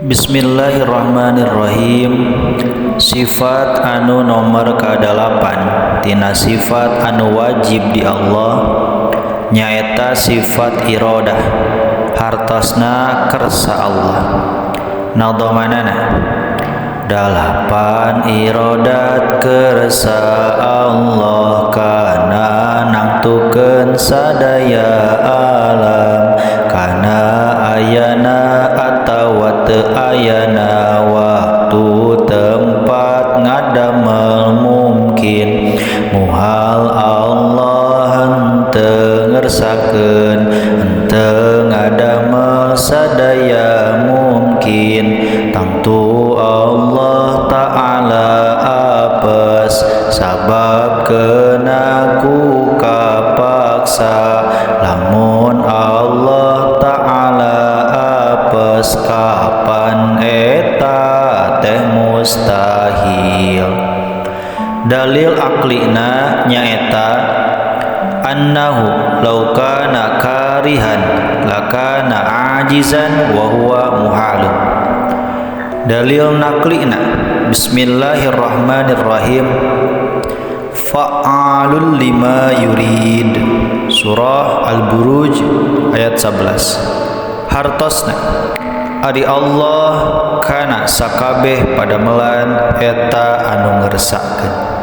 Bismillahirrahmanirrahim. Sifat anu nomor kadalapan tina sifat anu wajib di Allah nyaeta sifat iradah, hartosna kersa Allah. Nadhamanana dalapan iradat kersa Allah kana nangtukeun sadaya alam, kana ayana atawa teu ayana, waktu tempat ngadamel mungkin, muhal Allah henteu ngersakeun, henteu ngadamel sadaya mungkin. Tangtu Allah Ta'ala apes sabab kena ku kapaksa, lamun Allah Ta'ala apes kapan eta teh mustahil. Dalil aklina nyaeta annahu law kana karihan lakana ajizan wa huwa muhalun. Dalil naklina bismillahirrahmanirrahim, fa'alul lima yurid, surah Al-Buruj ayat 11. Hartosna ari Allah kana sakabeh padamelan eta anu ngersakeun.